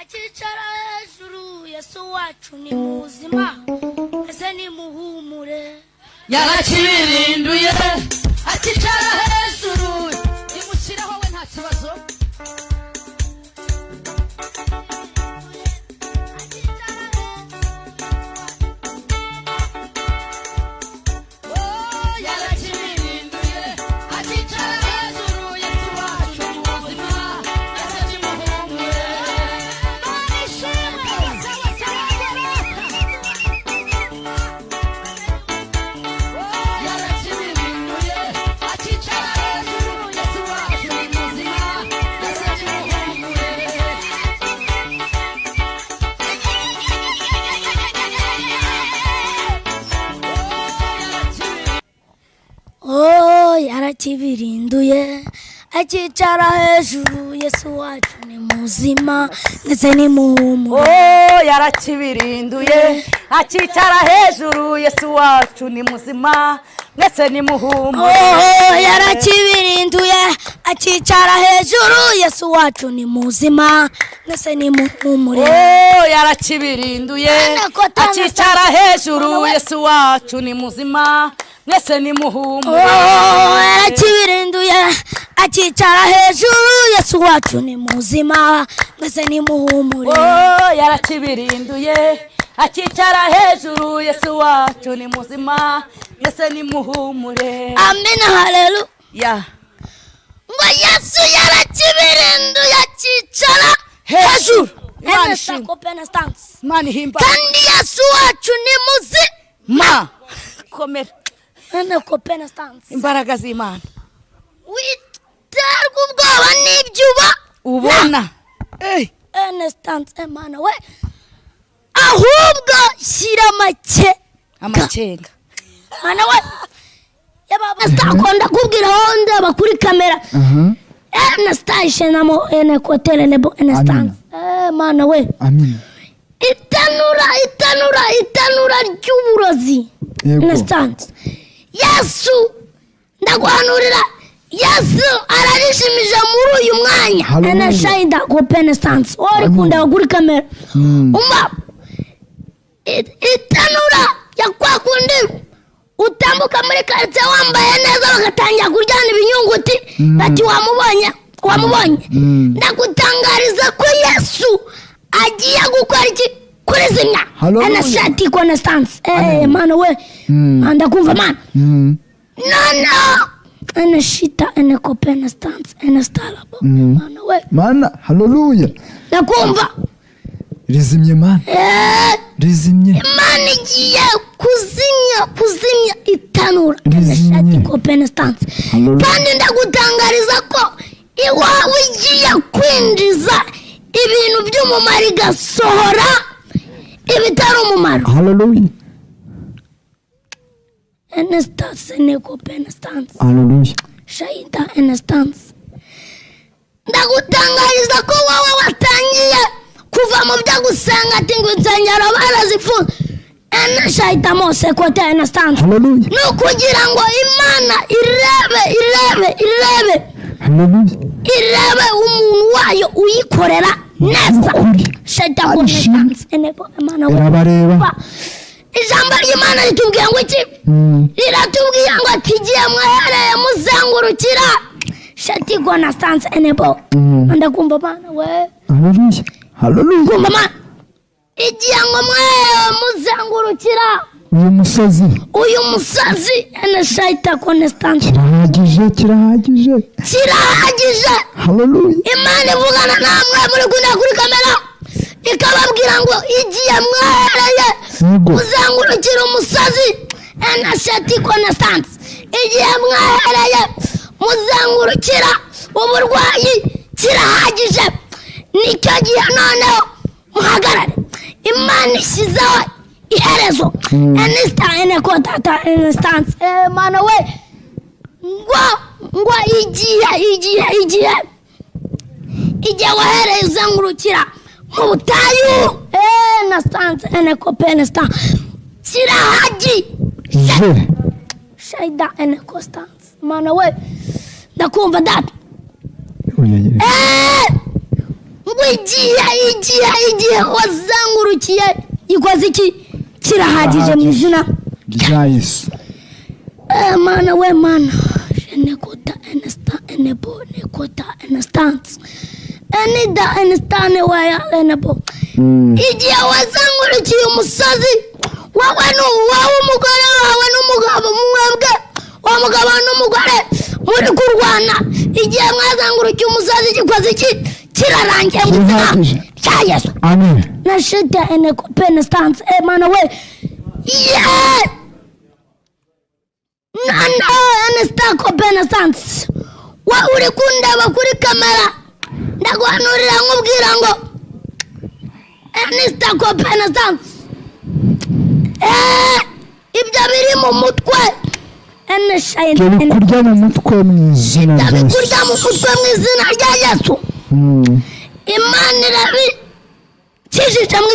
Akicara hejuru, Yesu wacu ni muzima, ese ni muhumure. Yarakibirinduye akicara hejuru, imushyiraho we nta kibazo. Yarakibirinduye akicara hejuru, Yesu wacu ni muzima ndetse ni muhumure. Oh, yarakibirinduye akicara hejuru, Yesu wacu ni muzima ndetse ni muhumure. Oh, yarakibirinduye akicara hejuru, Yesu wacu ni muzima ndetse ni muhumure. Oh, yarakibirinduye akicara hejuru, Yesu wacu ni muzima mwese ni muhumure. Oh, yarakibirinduye akicara hejuru, Yesu wacu ni muzima mwese ni muhumure. Oh, yarakibirinduye akicara hejuru, Yesu wacu ni muzima mwese ni muhumure. Amen, haleluya. Ngo Yesu yarakibirinduye akicara hejuru. Imana ihimba. Kandi Yesu wacu ni muzima. Komera. Imbaraga z'Imana. Witerwa ubwoba n'ibyuba ubona. Imana we, ahubwo shyira make amakenga. Mana we, yababa kubwira aho ndeba kuri kamera. Mana we. Amen. Itanura itanura itanura ry'uburozi. Yesu ndaguhanurira, Yesu ararishimije muri uyu mwanya. Enashayida ko penestance ori kunda kuri kamera. Umva itanura ya kwa kundi utambuka muri quartier wambaye neza bagatangira kuryana ibinyunguti bati wamubonye wamubonye. Ndagutangariza ko Yesu agiye gukora iki kurizimya. Enashati ko penestance. Mana we, ndakumva mana. No. Enashita enekopenestance enestalabo. Mana we. Mana, haleluya. Ndakumva. Rizimye mana. Rizimye. Imana igiye kuzimya kuzimya itanura. Enashati kopenestance. Kandi ndagutangariza ko iwawe igiye kwinjiza ibintu by'umumaro igasohora ibitari umumaro. Haleluya. Enestance nekopenestance. Haleluya. Shaita enestance. Ndagutangariza ko wowe watangiye kuva mu byo gusenga ati ngo insengero barazifunze. Enashaita mose kote enestance. Haleluya. No kugira ngo Imana irebe irebe irebe. Haleluya. Irebe umuntu wayo uyikorera neza. Shaita kopenestance. Eneko Imana we. Irabareba. Ijambo ry'Imana ritubwiye ngo iki? Riratubwiye ngo atigiye mwahereye muzengurukira. Shati Constance enebo. Ndakumva bana we. Haleluya. Haleluya. Kumva mana. Igiye ngo mwahereye muzengurukira uyu musozi. Uyu musozi enashaita Constance. Kirahagije kirahagije. Kirahagije. Haleluya. Imana ivugana namwe muri kunda kuri kamera. Ikababwira ngo igiye mwahereye muzengurukira umusozi enashati Constance. Igiye mwahereye muzengurukira uburwayi kirahagije. Nicyo gihe noneho muhagarare. Imana ishyizeho iherezo. Enista enekotata enestance. Mana we, ngo ngo igihe igihe igihe igihe wahereye uzengurukira mu butayu enestance enekopenestance kirahagije. Shaida enekostance. Mana we, ndakumva data. Ngo Ngo igihe wazengurukiye ikoze iki? Kirahagije mu izina rya Yesu. Eh, mana we, mana shenekota enesta enebo nekota enestansi enida enestane waya enebo. Igihe wazengurukiye umusozi, wowe ni wowe, umugore wawe n'umugabo, mwebwe, uwo mugabo n'umugore muri kurwana, igihe mwazengurukiye umusozi gikoze iki? Kirarangiye mu izina Kirahagije. rya Yesu. Amen. Na shita eneko penestansi. Eh, mana we, yeah! Nana enestako penestansi, wa uri kundeba kuri kamera, ndaguhanurira nkubwira ngo enestako penestansi. Eh, ibyo biri mu mutwe Ibyo bikurya mu mutwe mu izina ibyo rya bikurya mu Yesu. mutwe mu izina rya Yesu. Imana irabikijije mu